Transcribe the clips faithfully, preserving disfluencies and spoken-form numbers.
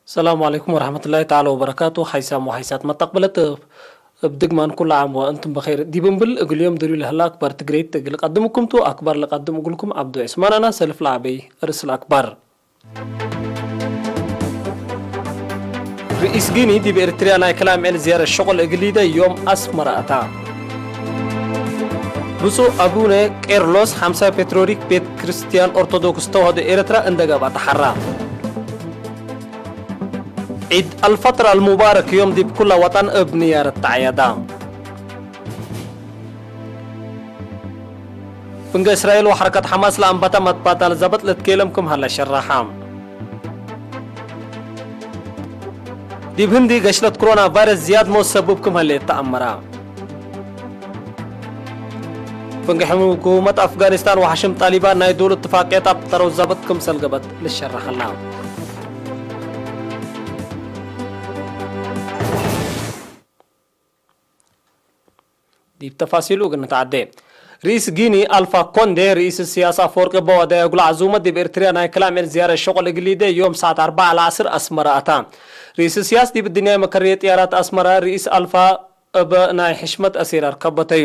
ሰላሙ ዐለይኩም ወረሕመቱላሂ ተዓላ ወበረካቱ። ሐይሳም ወሐይሳት መተቅብለት እብ ድግማን ኩሉ ዓም ወእንቱም በኸይር ዲብ እምብል፣ እግል ዮም ድርዩ ለህላ አክባር ትግሬይት እግል ቀድምኩም ቱ። አክባር ለቀድም እግልኩም ዐብዱ ዑስማን አና። ሰልፍ ለዐበይ ርእስ ለአክባር። ርኢስ ጊኒ ዲብ ኤርትርያ ናይ ክል አምዕል ዝያረት ሸቁል እግል ሊደ ዮም አስመረ አታ። ብጹእ አቡነ ቄርሎስ ሐምሳይ ፔትሮሪክ ቤት ክርስትያን ኦርቶዶክስ ተዋህዶ ኤረትራ እንደ ገብአ ተሐራ። ዒድ አልፈጥር አልሙባረክ ዮም ዲብ ኩለ ወጠን እብ ንያረት ተዐየዳ። ፍንገ እስራኤል ወሐረከት ሐማስ ለአንበተ መትባጣል ዘበጥ ልትኬለም ክም ሀለ ሸረሐ። ዲብ ህንዲ ገሽለት ክሮና ቫይረስ ዝያድ ሞት ሰብብ ክም ሀሌት ተአመረ። ፍንጌ ሕኩመት አፍጋኒስታን ወሐሽም ጣሊባን ናይ ዶል እትፋቅየት አብጠረው ዘብጥ ክምሰል ገብአት ልሸረሐላ። ዲብ ተፋሲሉ እግል ንትዐዴ። ርኢስ ጊኒ አልፋ ኮንዴ፣ ርኢስ እስያስ አፈወርቂ እበ ወደየ እግሉ ዐዙመት ዲብ ኤርትርያ ናይ ክል አምዕል ዝያረት ሸቁል እግል ሊዴ ዮም ሰዓት አርበዕ ለዐስር አስመረ አታ። ርኢስ እስያስ ዲብ እድንያይ መከርየ ጥያራት አስመረ ርኢስ አልፋ እበ ናይ ሕሽመት አሲር አርከበተዩ።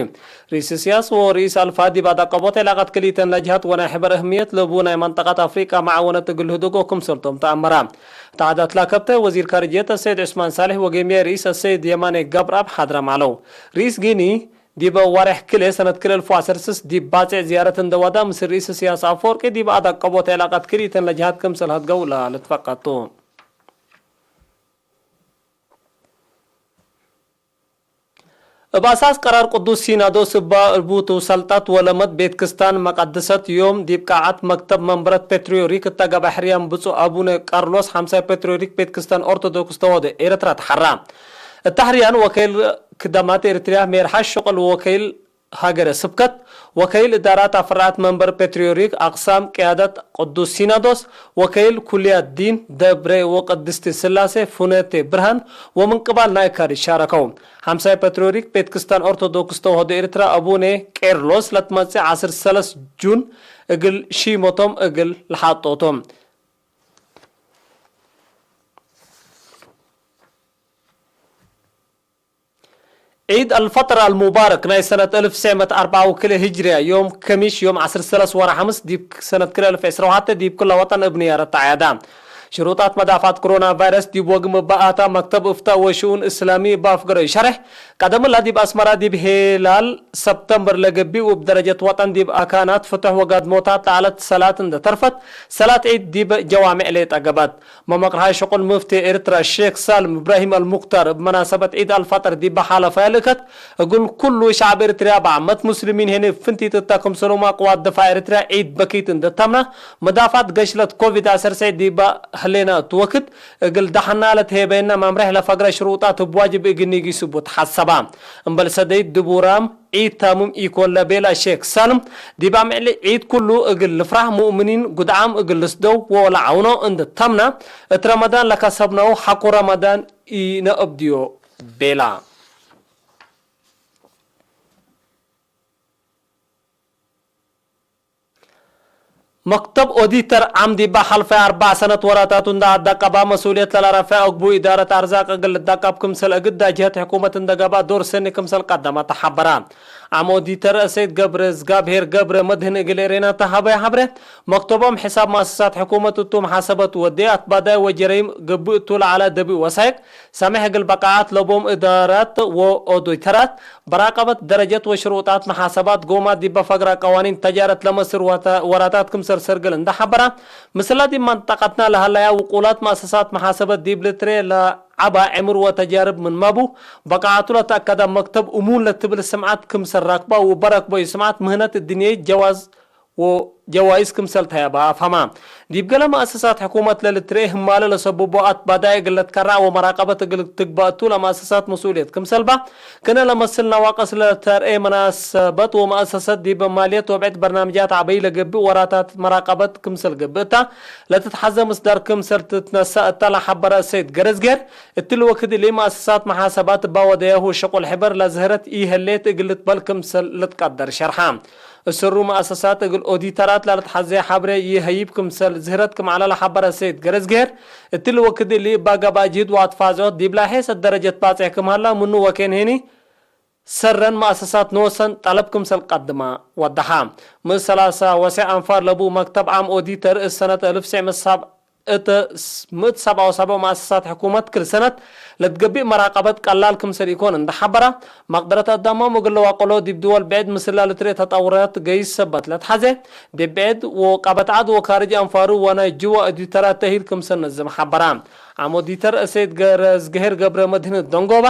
ርኢስ እስያስ ወርኢስ አልፋ ዲብ አዳቀቦት ዕላቀት ክልኢተን ለጅሀት ወናይ ሕበር እህምየት ለቡ ናይ መንጠቀት አፍሪቀ መዓወነት እግል ልህድጎ ክምሰልቶም ተአመረ። ተዓዳት ላከብተ ወዚር ካርጅየት አሰይድ ዑስማን ሳልሕ ወጌምያይ ርኢስ አሰይድ የማኔ ገብረአብ ሓድረም ዐለው። ርኢስ ጊኒ ዲበ ዋሬሕ ክልኤ ሰነት ክልኤ አልፍ ወዐሰርተ ስስ ዲብ ባጼዕ ዝያረት እንደ ወዳ ምስል ርኢስ እስያስ አፈወርቂ ዲብ አዳቀቦት ዕላቀት ክልኢተን ለጅሀት ክምሰል ሀድገው ለልትፈቀድ ቱ። እብ አሳስ ቀራር ቅዱስ ሲናዶስ እባ እቡ ቱ ሰልጣት ወለመድ ቤት ክስታን መቀድሰት ዮም ዲብ ቃዓት መክተብ መንበረት ፔትርዮሪክ እተ ገብአ ሕርያን ብጹእ አቡነ ቀርሎስ ሐምሳይ ፔትርዮሪክ ቤት ክስታን ኦርቶዶክስ ተዋህዶ ኤረትራ ተሐራ። እተ ሕርያን ወከይል ክደማት ኤረትርያ ሜርሓ ሸቁል ወወከይል ሀገረ ስብከት፣ ወከይል እዳራት አፍራዓት መንበር ፔትርዮሪክ አቅሳም ቅያደት ቅዱስ ሲናዶስ፣ ወከይል ኩልያት ዲን ደብረ ወቅድስት ስላሴ ፍኖተ ብርሃን ወምን ቅባል ናይ ካሪ ሻረከው። ሐምሳይ ፔትርዮሪክ ቤት ክስታን ኦርቶዶክስ ተዋህዶ ኤርትራ አቡነ ቄርሎስ ለትመጽእ ዐስር ሰለስ ጁን እግል ሺሞቶም እግል ለሓጦቶም። ዒድ አልፈጥር አልሙባረክ ናይ ሰነት እልፍ ትስዕ መት አርበዓ ወክልኤ ህጅርያ፣ ዮም ከሚሽ፣ ዮም ዐስር ሰለስ ወርሐ ሐምስ ዲብ ሰነት ክልኤ እልፍ ዕስራ ወሐተ ዲብ ክለ ወጠን እብ ንያረት ተዐያዳ። ሽሩጣት መዳፋት ክሮና ቫይረስ ዲብ ወግም እበ አታ፣ መክተብ እፍታእ ወሽኡን እስላሚ እበ አፍገረዩ ሸሬሕ፣ ቀደምላ ዲብ አስመራ ዲብ ሄላል ሰብተምበር ለገብእ ወእብ ደረጀት ወጠን ዲብ አካናት ፍቱሕ ወጋድሞታት ለዐለት ሰላት እንደ ተርፈት፣ ሰላት ዒድ ዲብ ጀዋሜዕ ሌጠ ገብአት። መመቅርሃይ ሸቁል ሙፍቲ ኤርትራ ሼክ ሳልም እብራሂም አልሙክታር እብ መናሰበት ዒድ አልፈጥር ዲበ ሓለፈ ልእከት፣ እግል ኩሉ ሸዕብ ኤርትርያ በዓመት ሙስሊሚን ህኔ ፍንቲት እተ ክምሰሎም አቅዋት ድፋዕ ኤርትርያ ዒድ በኪት እንደ ተምና፣ መዳፋት ገሽለት ኮቪድ ዐሰርተ ትሰዕ ዲበ ህሌነ እት ወክድ፣ እግል ደሐና ለትሄበየነ መምሬሕ ለፈግረ ሽሩጣት እብ ዋጅብ እግል ኒጊሱ ቡ ተሐሰባ። እምበል ሰደይት ድቡራም ዒድ ታምም ኢኮን ለቤላ ሼክ ሳልም፣ ዲብ አምዕል ዒድ ኩሉ እግል ልፍራህ፣ ሙእምኒን ጉድዓም እግል ልስደው ወለዓውኖ እንደ ተምና፣ እት ረመዳን ለከሰብነው ሐቆ ረመዳን ኢነአብድዮ ቤላ። መክተብ ኦዲተር ዓም ዲበ ሐልፈ አርበዕ ሰነት ወራታቱ እንደ አዳቀባ፣ መስኡልየት ለለረፈዕ አግቡእ ኢዳረት አርዛቅ እግል ልዳቀብ ክምሰል እግዳ ጅሀት ሕኩመት እንደ ገብአ ዶር ሰኒ ክምሰል ቀደመ ተሐበረ። ዓም ኦዲተር አሰይድ ገብረዝጋብሄር ገብረ መድህን እግል ኤሬና ተሀበየ ሐብሬ፣ መክተቦም ሕሳብ መአሰሳት ሕኩመት እቱ መሓሰበት ወዴ፣ አትባዳይ ወጀረይም ገብእ እቱ ለዐለ ደብእ ወሳይቅ፣ ሰሜሕ እግል በቃዓት ለቦም እዳራት ወኦዲተራት፣ በራቀበት ደረጀት ወሽሩጣት መሓሰባት ጎማት ዲበ ፈግረ ቀዋኒን ተጃረት ለመስር ወተ-፣ ወራታት ክምሰል ሰርግል እንደ ሐበረ፣ ምስላ ዲብ መንጠቀትና ለሀለያ ውቁላት መአሰሳት መሓሰበት ዲብ ልትሬ ለዐባ ዕምር ወተጃርብ ምንመ ቡ፣ በቃዓቱ ለተአከደ መክተብ እሙን ለትብል ስምዓት ክምሰል ራክባ ወበረክቦ ስምዓት ምህነት እድንየይ ጀዋዝ ወጀዋይስ ክምሰል ተያባ አፍሀማ። ዲብ ገሌ መአሰሳት ሕኩመት ለልትርኤ ህማለ ለሰብቦ አትባዳይ እግል ለትከረዕ ወመራቀበት እግል ትግበእ እቱ ለመአሰሳት መስኡልየት ክምሰል በ። ክእነ ለመስል ነዋቅስ ለተርኤ መናሰበት ወመአሰሰት ዲብ ማልየት ወብዕድ በርናምጃት ዐበይ ለገብእ ወራታት መራቀበት ክምሰል ገብእ እታ ለትትሐዘ ምስዳር ክምሰል ትትነሰእ እተ ለሐበረ ሰይድ ገረዝጌር፣ እትሊ ወክድ እሊ መአሰሳት መሓሰባት እባ ወደያሁ ሸቁል ሕበር ለዝህረት ኢህሌት እግል ልትበል ክምሰል ልትቀደር ሸርሐ። እስሩ መአሰሳት እግል ኦዲተራት ላልትሐዜ ሐብሬ ይሀይብ ክምሰል ዝህረት ክም ዐለ ለሐበረ ሰይድ ገረዝግሄር፣ እትሊ ወክድ እሊ እባ ገብአ ጅህድ ወአትፋዝዖት ዲብ ላሔሰት ደረጀት ባጽሕ ክም ሀላ ምኑ ወኬን ሄኒ ሰረን መአሰሳት ኖሰን ጠለብ ክምሰል ቀድማ ወደሐ። ምን ሰላሳ ወሴዕ አንፋር ለቡ መክተብ ዓም ኦዲተር እሰነት እልፍ ሴዕ መሳብ እት ስ-፣ ምእት ሰብዓ ወሰብዕ መአሰሳት ሕኩመት ክል ሰነት ለትገቢእ መራቀበት ቀላል ክምሰል ኢኮን እንደ ሐበራ፣ መቅደረት አዳሞም እግል ለዋቀሎ ዲብ ድወል ብዕድ ምስላ ልትርኤ ተጠውረት ገይስ ሰበት ለትሐዜ፣ ዲብ ብዕድ ወቀበት ዐድ ወካርጅ አንፋሩ ወናይ ጅወ ኦዲተራት ተሂል ክምሰል ነዝም ሐበራ። ዓም ኦዲተር እሰይድ ገረዝግሄር ገብረ መድህን ደንጎባ፣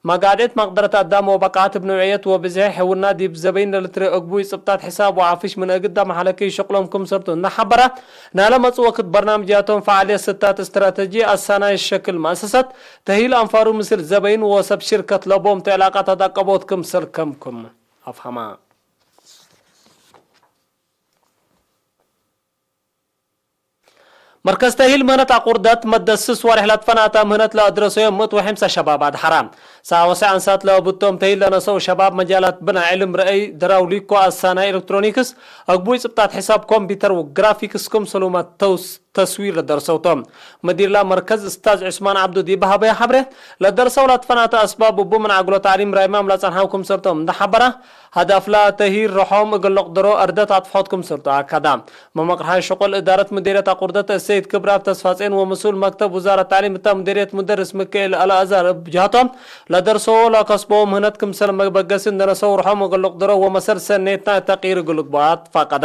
መጋድዕት መቅደረት አዳም ወበቃት እብ ንውዕየት ወብዝሒ ሕውና ዲብ ዘበይን ለልትርኤ እግቡይ ጽብጣት ሕሳብ ወዓፍሽ ምን እግዳም ሐለኪ ሸቅሎም ክምሰልቱ እንደ ሐበራ፣ ናለ መጽእ ወክድ በርናምጅያቶም ፈዓልየት ስታት እስትራተጂ አሳናይ ሸክል መአሰሰት ተህይል አንፋሩ ምስል ዘበይን ወሰብ ሽርከት ለቦም ቱ ዕላቃት አዳቀቦት ክምሰል ከምክም አፍሀማ። መርከዝ ተህይል ምህነት አቁርደት መደስስ ወሬሕ ለትፈናተ ምህነት ለአድረሰዮም ምእት ወሐምሳ ሸባብ አድሐራ። ሰዓ ወሰዕ አንሳት ለአቡቶም ተህይል ለነሰኡ ሸባብ መጃላት ብናይ ዕልም ረአይ፣ ድራውሊኮ፣ አሳናይ ኤሌክትሮኒክስ፣ አግቡይ ጽብጣት ሕሳብ ኮምፒተር ወግራፊክስ ክምሰሉመ ተውስ-፣ ተስዊር ለደርሰውቶም። መዲርላ መርከዝ እስታዝ ዑስማን ዐብዱ ዲብ ሀበያ ሐብሬ፣ ለደርሰው ለትፈናተ አስባብ እቡ ምን ዐግሎ ተዕሊም ራይማም ለጸንሐው ክምሰልቶም እንደ ሐበራ፣ ሀዳፍላ ተህይል ርሖም እግል ልቅድሮ አርደት አጥፍሖት ክምሰልቱ አከዳ። መመቅርሃይ ሸቁል እዳረት ምዴርየት አቁርደት እሰይድ ክብራብ ተስፋጼን ወምስኡል መክተብ ውዛረት ተዕሊም እተ ምዴርየት ሙደርስ ምክኤል አልአዛር እብ ጀሀቶም፣ ለደርሰዎ ለከስበዎ ምህነት ክምሰል መበገሲ እንደነሰው ርሖም እግል ልቅድሮ ወመሰል ሰኔትና ተቅይር እግል ልግበኦ አትፋቀዳ።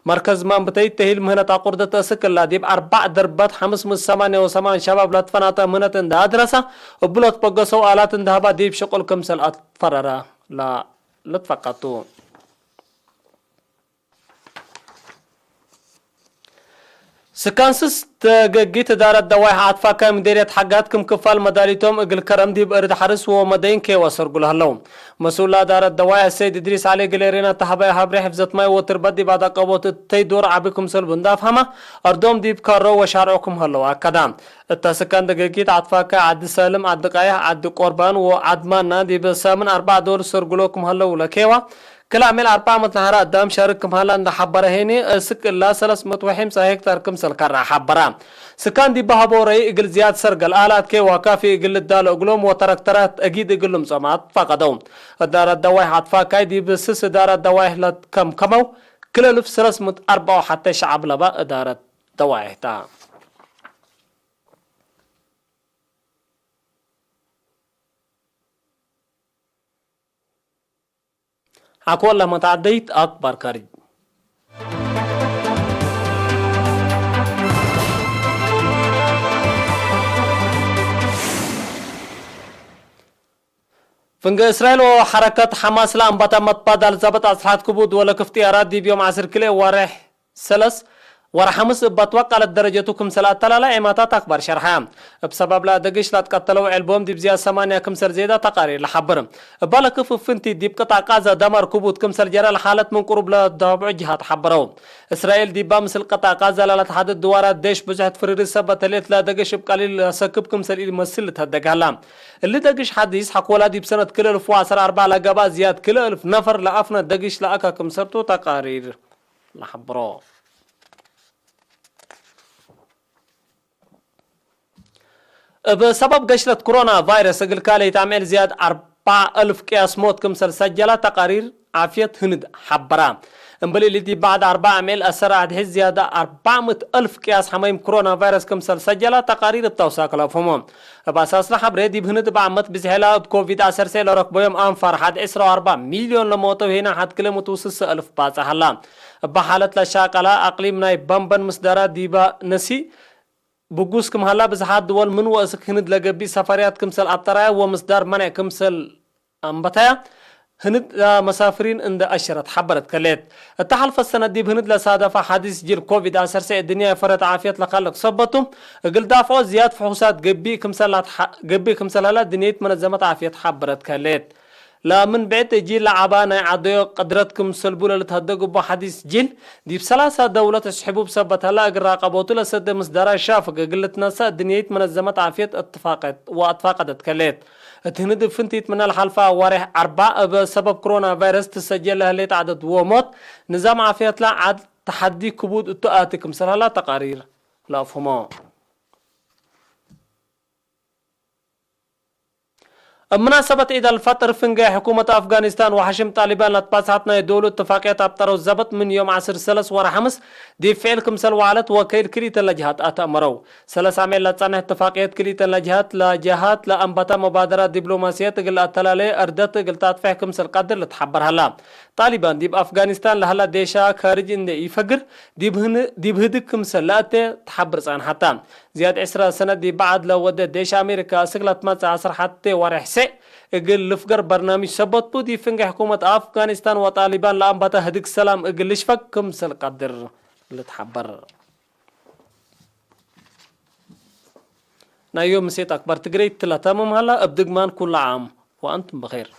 መርከዝ ማንብተይት ተህይል ምህነት አቁርደት እስክ እላ ዲብ አርባዕ ደርበት ሐምስ ምእት ሰማንያ ወሰማን ሸባብ ለትፈናተ ምህነት እንደ አድረሰ እቡ ለትበገሰው አላት እንደ ሀባ ዲብ ሸቁል ክምሰል አትፈረረ ለ-፣ ለትፈቀቱ። ስካን ስስ ደገጊት እዳረት ደዋይሕ አትፋካይ ምዴርየት ሐጋት ክም ክፋል መዳሊቶም እግል ከረም ዲብ እርድ ሐርስ ወመደይን ኬወ ሰርጉ ለህለው። መስኡል ለእዳረት ደዋይሕ ሰይድ እድሪስ ዐሊ እግል ኤሬና ተሀበየ ሀብሬ ሕፍዘት ማይ ወትርበት ዲብ አዳቀቦት እተይ ዶር ዐቢ ክምሰል ቡ እንደ አፍሀመ፣ አርዶም ዲብ ካሮ ወሻርዖ ክም ሀለው አከዳ። እተ ስካን ደገጊት አትፋካይ ዐዲ ሳልም፣ ዐዲ ቃየሕ፣ ዐዲ ቆርባን ወዐድ ማና ዲብ ሳምን አርበዕ ዶር ሰርጉሎ ክም ሀለው ለኬዋ፣ ክል አሜል አርበዕ ዓመት ለሐራ አዳም ሻርክ ክም ሀላ እንደ ሐበረ ሄኒ፣ እስክ እላ ሰለስ ምእት ወሐምሳ ሄክታር ክምሰል ከራ ሐበራ። ስካን ዲብ ሀቦ ረይ እግል ዝያድ ሰርገል አላት ኬዋ ካፊ እግል ልዳሎ እግሎም ወተረክተራት አጊድ እግል ልምጾም አትፋቀደው። እዳረት ደዋይሕ አትፋካይ ዲብ ስስ እዳረት ደዋይሕ ለትከምከመው ክል እልፍ ሰለስ ምእት አርበዕ ወሐተ ሸዐብ ለበ እዳረት ደዋይሕ ተ። ሐቆለ መትዐደይት አክባር ካርጅ። ፍንጌ እስራኤል ወሐረከት ሐማስ ለአንበተ መትባዳል ዘብጥ አስልሐት ክቡድ ወለክፍ ጥያራት ዲብ ዮም ዐስር ክልኤ ወሬሕ ሰለስ ወርሐ ሐምስ እብ አትወቀለት ደረጀቱ ክምሰል አተላላ ዔማታት አክባር ሸርሐ። እብ ሰበብ ለአደግሽ ለአትቀተለው ዕልቦም ዲብ ዝያድ ሰማንያ ክምሰል ዜዳ ተቃሪር ለሐብር። እበ ለክፍ ፍንቲ ዲብ ቅጣዕ ቃዘ ደማር ክቡድ ክምሰል ጀረ ለሓለት ምን ቅሩብ ለዳብዑ ጅሃት ሐብረው። እስራኤል ዲባ ምስል ቅጣዕ ቃዘ ለለትሐድድ ድዋራት ዴሽ ብዙሕ ትፍርሪ ሰበት ህሌት ለአደግሽ እብ ቀሊል ለሰክብ ክምሰል ኢልመስል ልትሀደግ ሀላ። እሊ ደግሽ ሐዲስ ሐቆላ ዲብ ሰነት ክልኤ እልፍ ወዐስር አርበዕ ለገብአ ዝያድ ክልኤ እልፍ ነፈር ለአፍነ ደግሽ ለአካ ክምሰልቱ ተቃሪር። ለሐብሮ። እብ ሰበብ ገሽለት ኮሮና ቫይረስ እግል ካልአይት አምዕል ዝያድ አርበዕ እልፍ ቅያስ ሞት ክምሰል ሰጀላ ተቃሪር ዓፍየት ህንድ ሐበራ። እምበል እሊ ዲብ ባዕድ አርበዕ አምዕል አሰር አድሕድ ዝያድ አርበዕ ምእት እልፍ ቅያስ ሐመይም ኮሮና ቫይረስ ክምሰል ሰጀላ ተቃሪር እብ ተውሳክ ለአፍህሞ። እብ አሳስለ ሐብሬ ዲብ ህንድ እብ ዓመት ብዝሔላ እብ ኮቪድ ዐሰርተ ለረክበዮም አንፋር ሐድ ዕስራ ወአርበዕ ሚልዮን ለሞተው ሄና ሐድ ክልኤ ምእት ወስሰ እልፍ ባጽሕ ሀላ። እበ ሓለት ለሻቀላ አቅሊም ናይ በንበን ምስዳራ ዲበ ነሲ ብጉስ ክም ሀላ ብዝሓት ድወል ምን ወእስክ ህንድ ለገቢእ ሰፈርያት ክምሰል አብጠራያ ወምስዳር መንዕ ክምሰል አንበታያ ህንድ ለመሳፍሪን እንደ አሸረት ሐበረት ከሌት። እተ ሐልፈት ሰነት ዲብ ህንድ ለሳደፈ ሐዲስ ጅል ኮቪድ ዐሰርተ እድንያይ ፈረት ዓፍየት ለካልቅ ሰበቱ እግል ዳፍዖ ዝያድ ፍሑሳት ገቢእ ክምሰል ላትሐ-፣ ገቢእ ክምሰል ሀላ ድንየት መነዘመት ዓፍየት ሐበረት ከሌት። ለምን ብዕድ እጂ ለዐባ ናይ ዐደዮ ቅድረት ክምሰልቡ ለልትሀደግ እቡ ሐዲስ ጅል፣ ዲብ ሰላሳ ደውለት አስሕቡብ ሰበት ሀላ እግል ራቀቦቱ ለሰደ ምስዳራ ሻፍግ እግል ልትነሰእ ድንየት መነዘመት ዓፍየት እትፋቀት ወአትፋቀደት ከሌት። እት ህንድ እብ ፍንቲት ምነ ለሓልፈ አዋሬሕ አርበዕ እብ ሰበብ ክሮና ቫይረስ ትሰጀል ለህሌት ዐደድ ወሞት፣ ንዛም ዓፍየትለ ዐድ ተሐዲ ክቡድ እቱ አቲ ክምሰል ሀላ ተቃሪር ለአፍህሞ። እብ ምናሰበት ዒድ አልፈጥር፣ ፍንጌ ሕኩመት አፍጋኒስታን ወሐሽም ጣሊባን ለትባጽሐት ናይ ዶሉ እትፋቅየት አብጠረው ዘብጥ ምን ዮም ዐስር ሰለስ ወርሐ ሐምስ ዲብ ፍዕል ክምሰል ወዐለት ወከይል ክልኢተን ለጀሃት አትአመረው። ሰለስ አሜን ለጸንሕ እትፋቅየት ክልኢተን ለጀሃት፣ ለጀሃት ለአንበተ መባደራት ዲብሎማስየት እግል ለአተላሌ እርደት እግል ታጥፍሕ ክምሰል ቀድር ልትሐበር ሀላ። ጣሊባን ዲብ አፍጋኒስታን ለሀላ ዴሻ ካርጅ እንዴ ኢፈግር፣ ዲብ ህን-፣ ዲብ ህድግ ክምሰል ለአቴ ተሐብር ጸንሐታ። ዝያድ ዕስረ ሰነት ዲብ በዐድ ለወደ ዴሽ አሜሪካ፣ አስክ ለትመጽእ ዐስር ሐቴ ወሬሕ ሴዕ እግል ልፍገር በርናምጅ ሰበት ቡ፣ ዲብ ፍንጌ ሕኩመት አፍጋኒስታን ወጣሊባን ለአንበተ ህድግ ሰላም እግል ልሽፈግ ክምሰል ቀድር ልትሐበር። ናይ ዮም ምሴት አክባር ትግሬ ትለተምም ሀላ። እብ ድግማን ኩሉ ዓም ወአንቱም ብኼር።